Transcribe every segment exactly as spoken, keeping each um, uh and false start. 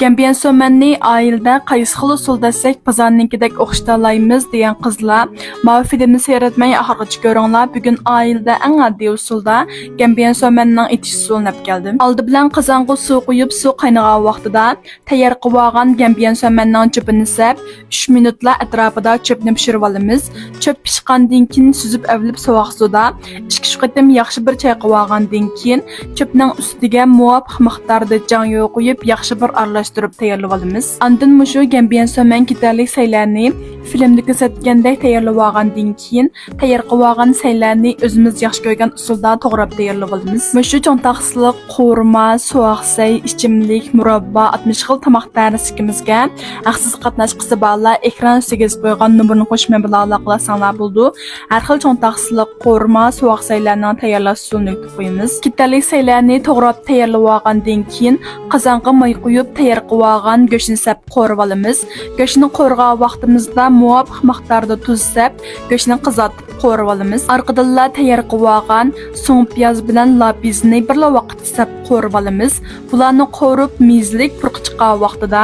گەمبىيەن سومەننى ئائىلىدە قايسى خىل ئۇسۇلدا ئەتسەك بازارنىڭكىدەك ئوخشىتالايمىز دېگەن قىزلار، ماۋۇ فىلىمنى سەيرەتمەي ئاخىرغىچە كۆرۈڭلار. بۈگۈن ئائىلىدە ئەڭ ئاددىي ئۇسۇلدا گەمبىيەن سومەننىڭ ئېتىش ئۇسۇلىنى ئەپ كەلدىم. ئالدى بىلەن قازانغا سۇ قۇيۇپ، سۇ قاينىغان ۋاقتىدا تەييار قىلىۋالغان گەمبىيەن سومەننىڭ جۈپىنى سەپ، ئۈچ مىنۇتلا ئەتراپىدا چۆپنى پىشۇرۇۋالىمىز. چۆپ پىشقاندىن كېيىن سۈزۈپ ئەۋلىپ سوغۇق سۇدا ئىككى-ئۈچ قېتىم ياخشى بىر چايقىۋالغاندىن كېيىن، چۆپنىڭ ئۈستىگە مۇۋاپىق مىقداردا جاڭيۇ قۇيۇپ، ياخشى بىر ئارىلاشتۇرۇپ تەييارلىۋالىمىز. ئاندىن مۇشۇ گەمبىيەن سومەن كېتەرلىك سەيلەرنى فىلىمدە كۆرسەتكەندەك تەييارلىۋالغاندىن كېيىن، تەييار قىلىۋالغان سەيلەرنى ئۆزىمىز ياخشى كۆرگەن ئۇسۇلدا توغراپ تەييارلىۋالىمىز. مۇشۇ چوڭ تاخسىلىق قورۇما، سوغۇق سەي، ئىچىملىك، مۇراببا، ئاتمىش خىل تاماق دەرسلىكىمىزگە ھەقسىز قاتناشقۇسى بارلار ئېكران ئۈستىگە يېزىپ قويغان نومۇرنى قوشۇپ مەن بىلەن ئالاقىلەشسەڭلار بولىدۇ. ھەر خىل چوڭ تاخسىلىق قورۇما، سوغۇق سەيلەرنىڭ تەييارلاش ئۇسۇلىنى ئۆگىتىپ قويىمىز. كېتەرلىك سەيلەرنى توغراپ تەييارلىۋالغاندىن كېيىن، قازانغا ماي قۇيۇپ، تەييار قىلىۋالغان گۆشنى سەپ قورۇۋالىمىز. گۆشنى قورۇغان ۋاقتىمىزدا مۇۋاپىق مىقداردا تۇز سەپ، گۆشنى قىزارتىپ قورۇۋالىمىز. ئارقىدىنلا تەييار قىلىۋالغان سوڭ پىياز بىلەن لاپىزنى بىرلا ۋاقىتتا سەپ قورۇۋالىمىز. بۇلارنى قورۇپ، مېزىلىك پۇرىقى چىققان ۋاقتىدا،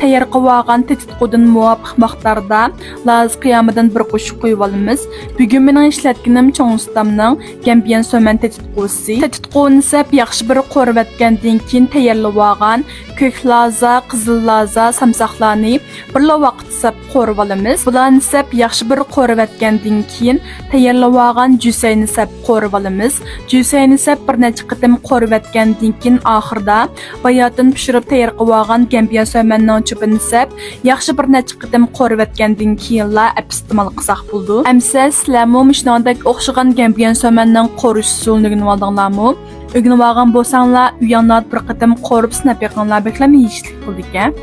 تەييار قىلىۋالغان تېتىتقۇدىن مۇۋاپىق مىقداردا لاز قىيامىدىن بىر قوشۇق قۇيۇۋالىمىز. بۈگۈن مېنىڭ ئىشلەتكىنىم چوڭ ئۇستامنىڭ گەمبىيەن سومەن تېتىتقۇسى. تېتىتقۇنى سەپ ياخشى بىر قورۇۋەتكەندىن كېيىن تەييارلىۋالغان كۆك لازا، قىزىل لازا، سامساقلارنى بىرلا ۋاقىت سەپ قورۇۋالىمىز. بۇلارنى سەپ ياخشى بىر قورۇۋەتكەندىن كېيىن، تەييارلىۋالغان جۈسەينى سەپ قورۇۋالىمىز. جۈسەينى سەپ بىر نەچچە قېتىم قورۇۋەتكەندىن كېيىن، ئاخىرىدا باياتىن پىشۇرۇپ تەييار قىلىۋالغان گەمبىيەن سومەننىڭ چۆپىنى سەپ، ياخشى بىر نەچچە قېتىم قورۇۋەتكەندىن كېيىنلا ئەپ ئىستېمال قىلساق بولىدۇ. ئەمسە سىلەرمۇ مۇشۇنىڭدەك ئوخشىغان گەمبىيەن سومەننىڭ قورۇش ئۇسۇلىنى ئۆگىنىۋالدىڭلارمۇ؟ ئۆگىنىۋالغان بولساڭلار، ئۆيۈڭلاردا بىر قېتىم قورۇپ سىناپ بېقىڭلار، بەكلا يېيىشلىك بولىدىكەن.